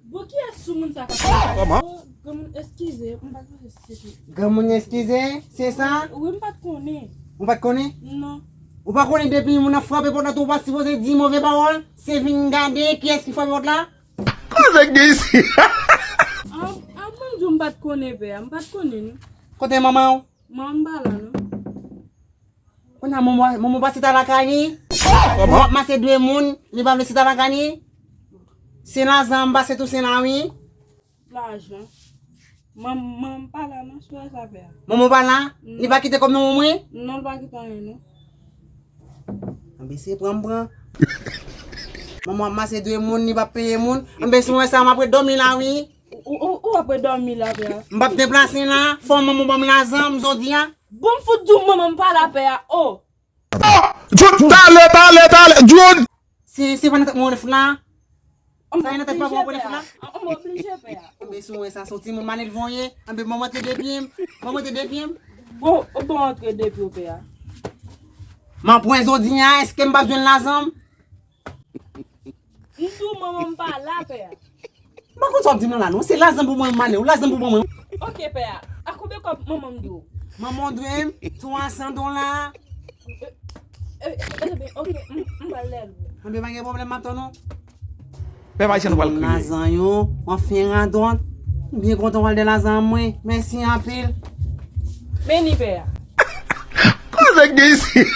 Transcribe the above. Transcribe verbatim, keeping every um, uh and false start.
Bon, kiyès sou moun sa k ap pale? Kòman? Oh, granmoun, eskize, m pa t konnen si se te. Granmoun, eskize, se sa? Wi, m pa t konnen. Ou pa t konnen? Non. Ou pa konnen depi moun nan frape pòt la, tou ou pa sipoze di move pawòl? Se vin gade kiyès ki frape pòt la? Kote nèg gen isi? A, a, bon, m di w m pa t konnen, pè a, m pa t konnen, non. Kote manman w? Manman m pa la, non. Kounye a, manman, manman w pa sot lakay li? Kòman? W ap mache dwe moun, li pa vle sot lakay li? Se lajan m pase tou se la, wi. Lajan? Manman, manman m pa la, non, sou sa pè a. Manman w pa la? Non. Li pa kite kòb nan men w? Non, li pa kite anyen, non. Anben se pran m pran. Manman w ap mache dwe moun, li p ap peye moun. Anben si w wè sa, m ap ret dòmi la, wi. Ou, ou, ou ap ret dòmi la, pè a. M p ap deplase la, fò manman w ban m lajan m jodi a. Bon, m fout di w manman m pa la, pè a, o. Ah! Jude, talè, talè, talè, Jude! Se, se pa nan tèt mwen w fout la? Sa e nan tèt papa w w fout la? M oblije, pè a. Anben si w wè sa, se yon timoun malelve w ye. Anben manman te de pye m, manman te de pye m. Bon, bon, antre de pye w, pè a. M ap wè jodi a, èske m p ap jwenn lajan m? M di w manman m pa la, pè a. M pa konn sa w ap di m nan la, non. Se lajan pou mwen, m ale. Ou lajan pou mwen. Ok, pè a. A konbyen kòb manman m dwe w? Manman w dwe m twa san dola. E, e, e, ok, m, m pral lè l. Anben, pa gen pwoblèm, m ap tann ou. Pèp ayisyen, nou pral kriye. Lajan yo, w ap fè radòt. M byen kontan w al de lajan mwen. Mèsi anpil. Men ni pè a. Kote nèg gen isi?